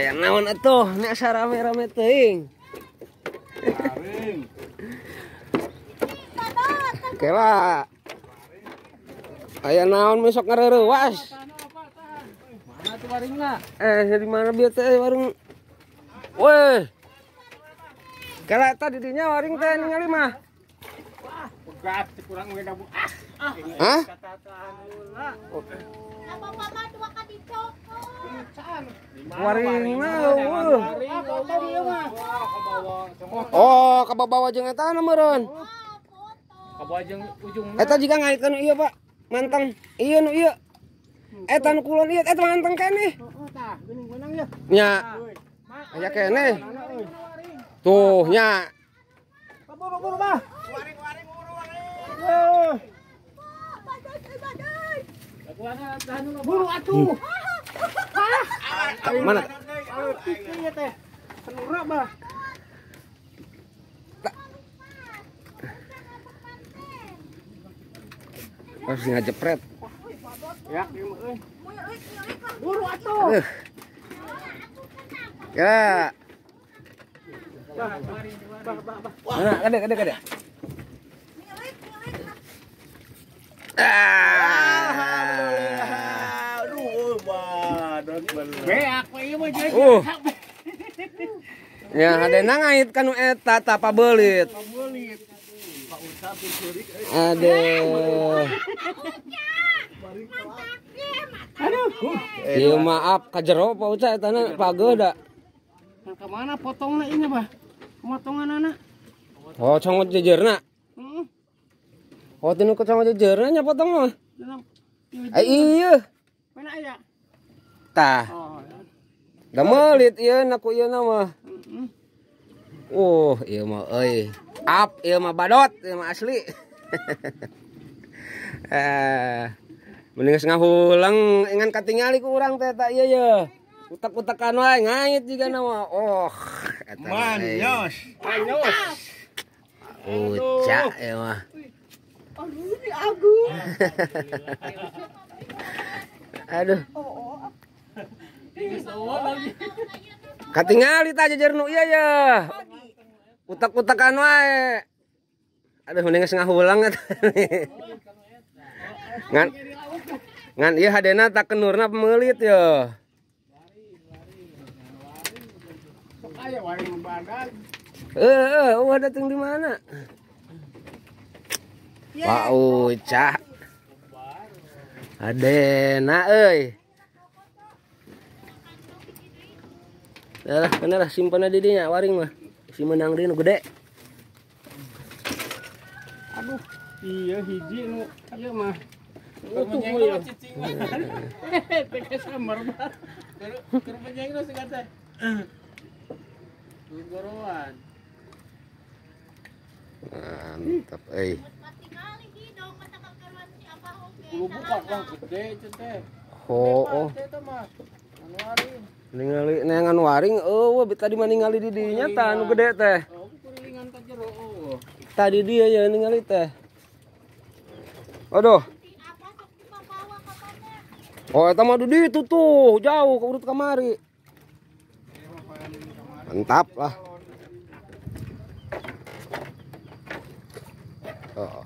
Aya naon atuh nek asa rame-rame teuing. Kela. Aya naon besok ngareurewas. Mana tuh waringna? Di mana bieu teh warung? Weh. Kela eta di dinya waring teh ningali mah. Wah, pegat kurang we dabu. Ah. Hah? Waringna eueuh. Oh, kabawa jeung eta na meureun. Kabawa jeung ujungna. Eta jiga ngaitkeun ieu, Pak. Manteng. Ieu nu ieu. Eta nu kulon ieu eta manteng keneh. Heeh tah, geuning beunang ya. Nya. Aya keneh. Tuh nya. Buru-buru, Bah. Waring-waring buru waring. Buru atuh. Mana? Ieu teh. Senura, Bah. Harus ngajepret. Ya, euy. Buru atuh. Ya. Bah. Mana? Kade, kade. Alhamdulillah. Aduh, badot bener. Beak we ieu mah jadi. Ya, hadena ngait kanu eta tah pabeulit. Pabeulit. Pak Uca picurik euy. Aduh. Aduh. Ieu maaf ka jero Pak Uca etana pageuh da. Ka mana potongna ini, Bah? Potonganana. Oh, congot jejerna. Heeh. Oh, tinu ke congot jejerna nya potong mah. Iya. Mana aya? Tah. Oh. Da meulit ieu na ku ieu na mah. Heeh. Ieu mah euy. Up ieu mah badot, ieu mah asli. Mending geus ngahulang ingan katingali ku urang teh ta ieu ye. Utak-utakan wae ngait jiga na mah. Oh, eta manyos. Manyos. Uca ieu mah. Aduh, ini agung. Aduh. Katingali ta jejer nu ieu ye. Utak-utakan wae. Aduh, mending geus ngahulang eta. Ngan ngan ieu hadena tak kenurna pemeulit ye. Aya waring badag. Eueuh datang di mana? Pak Uca. Adena euy. Lah, bener lah simpen di dinya waring mah. Si menang deui nu gede. Aduh, iya hiji nu ieu mah. Utuh ieu. Teh samar mah. Keur penjeng nu sing teh. Goroan. Mantap euy. Kudu buka bang gede teh. Oh. Ningali neangan waring eueuh tadi mah ningali di dinya tah anu gede teh. Oh, kurilingan ka jero eueuh. Tadi dia ya ningali teh. Aduh. Oh, eta mah di ditu tuh, jauh ke urut kamari. Mantap lah. Oh.